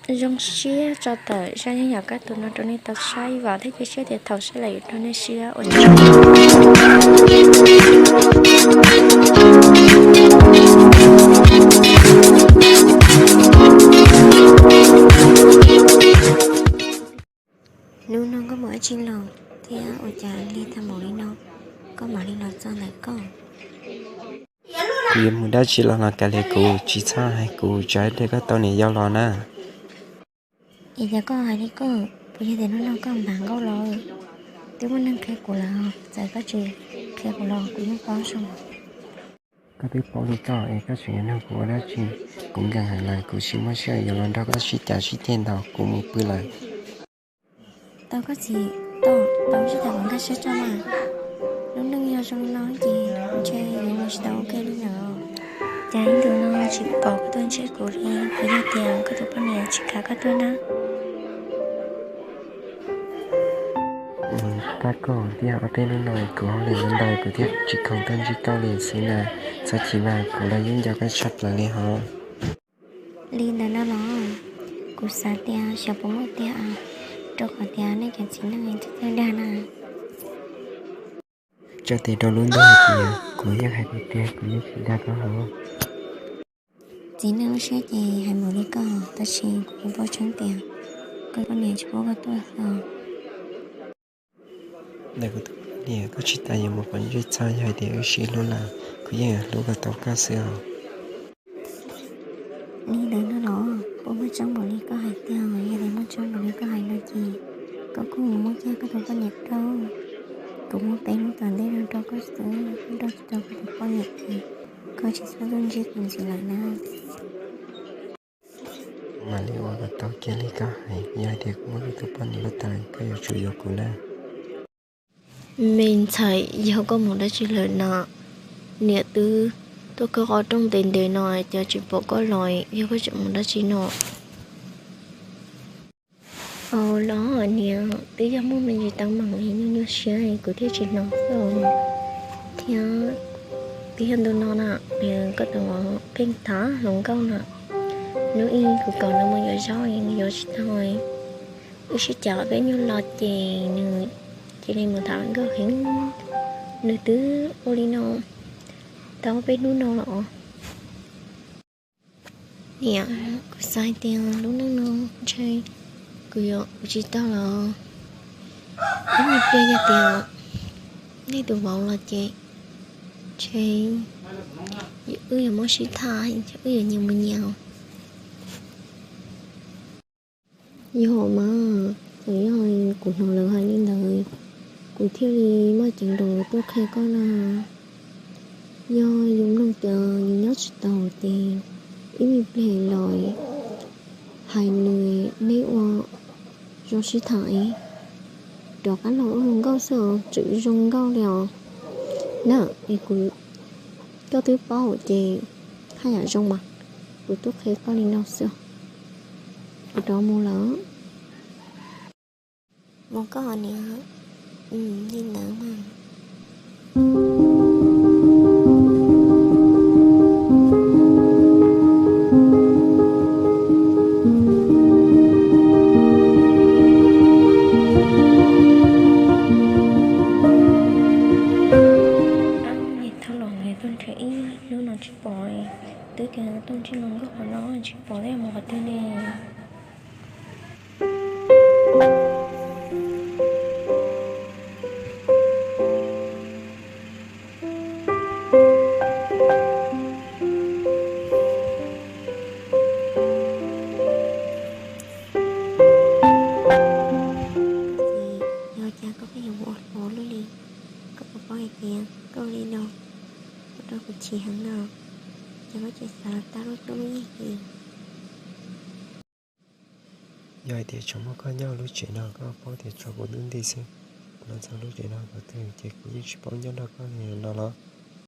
Zoo siab tso tawm zaj yeeb yam kab tus no rau nej tau saib, vam thiab cia siab tias thaum saib lawm yuav rau nej siab ua tsaug. Hnub no koj mus dab tsi los thiab ua cas lig tag npaum li no, koj mam li los txog ntawm koj? Kuv yuav mus dab tsi los los kav liam kuv, tsis txhob hais kuv, tsam ib pliag koj tau niam yau los na. Es cas koj hais li koj, puas yog tias hnub no koj npam nkauj los? Twb muaj neeg qhia kuv lawm, txawm koj tsis qhia kuv los kuv yeej paub zoo. Koj twb paub li koj es koj tseem yuav nug kuv ua dab tsi? Kuv nkees heev lawm, kuv tsis muaj siab yuav los nrog koj sib cav sib ceg ntau, kuv mus pw lawm. Tau koj txiv, tau, tau sib tham kuv nkag siab tso mas. Lub neej yog zoo li no ces ntshe yuav mus tsis tau ua ke li lawm. Cas ib ntus no tsis pom koj tuaj ntsib kuv li, puas yog tias koj tus poj niam tsis kam koj tuaj na? Tab koj tias ob peb hnub no kuv hauj lwm ntau ntau kuv thiaj tsis khoom tuaj ntsib koj li xwb na. Txhob chim mas, kuv los yeej nco koj tshaj plaws li hos. Li ntawd no los, kuv xav tias xyov puas muaj tiag, rau qhov tias nej cov txiv neej txawj dag na. Txawm tias rau lub ntuj hais tias kuv yeej hais tiag tiag, kuv yeej tsis dag koj hos. Txiv neej lub siab ces hais mus li koj, tab sis kuv yeej paub tseeb tias koj poj niam tsis pub koj tuaj xwb. Ntawm kuv tus poj niam koj tsis tas yuav mus qhov ntsej txog, yog hais tias wb sib hlub lawm kuv yeej yuav hlub kom tau koj xwb os. Li ntawd no los, puas muaj tseeb npaum li koj hais tiag? Yog tias muaj tseeb npaum li koj hais no ces koj kuj mus muab kiag koj tus poj niam rau. Kuv muab peb hnub tom ntej no rau koj xwb, koj nrauj tsis tau koj tus poj niam ces koj tsis txhob tuaj ntsib kuv ntxiv lawm na. Kuv mam li ua kom tau kiag li koj hais, yog hais tias kuv muab koj tus poj niam rau tas koj yuav tsum yuav kuv na. Me ntxhais, yog koj mus dab tsi lawm na? Niam twb tuaj kawg qhov rooj ntev ntev no cas tsis pom koj los, yog koj tseem mus dab tsi no? Au los niam, twb yog muaj me ntsis teeb meem es nyuaj nyuaj siab kuv thiaj tsis hnov xwb. Thiab twb yog ntu no na, koj tus pheej tham hluas nkauj na. Hnub ib kuv kom nws mus yuav zaub nws yuav tsis tau. Wb sib cav peb nyuag lo ces nws cia li mus tham hluas nkauj heev. Nws twb ua li no tau peb hnub no los. Niam, kuv xav hais tias lub neej no ntshe kuv yuav ua tsis tau lawm. Ib me pliag yog tias nej tus vauv los ces ntshe wb yuav muab sib tham, wb yuav nyias mus nyias. Yog mas, txawm yog kuv hnov lawv hais li ntawd, kuv thiaj li muaj ceev nroos tuaj qhia koj na. Yog yus mloog tias yus nyob tsis tau ces ib me pliag los hais nws, neb ua zoo sib tham es rov qab los ua hluas nkauj xwb os, tseem zoo nkauj li os. Na, es kuv, koj twb paub ces haj yam zoo mas, kuv twb qhia koj li no xwb os. Kuv rov mus lawm. Mus koj niam, li ntawd mas. Ab, niam thauj los nqis tuaj nrhiav ib hnub no tsis pom, twb tias tuaj ntsib hluas nkauj qhov no tsis pom, twb mus qhov twg ne? Yog cas koj pheej yuav mus ua hluas luaj li? Koj puas paub hais tias koj ua li no ua rau kuv chim heev no, ces koj tsis xav tag lub cuab lub yig li. Yog hais tias tsuas muaj koj nyob lub tsev no, koj paub tias tso kuv ntuj nti xwb, kuv los txog lub tsev no qhov twg ces kuv yeej tsis paub nyob nrog koj li no los.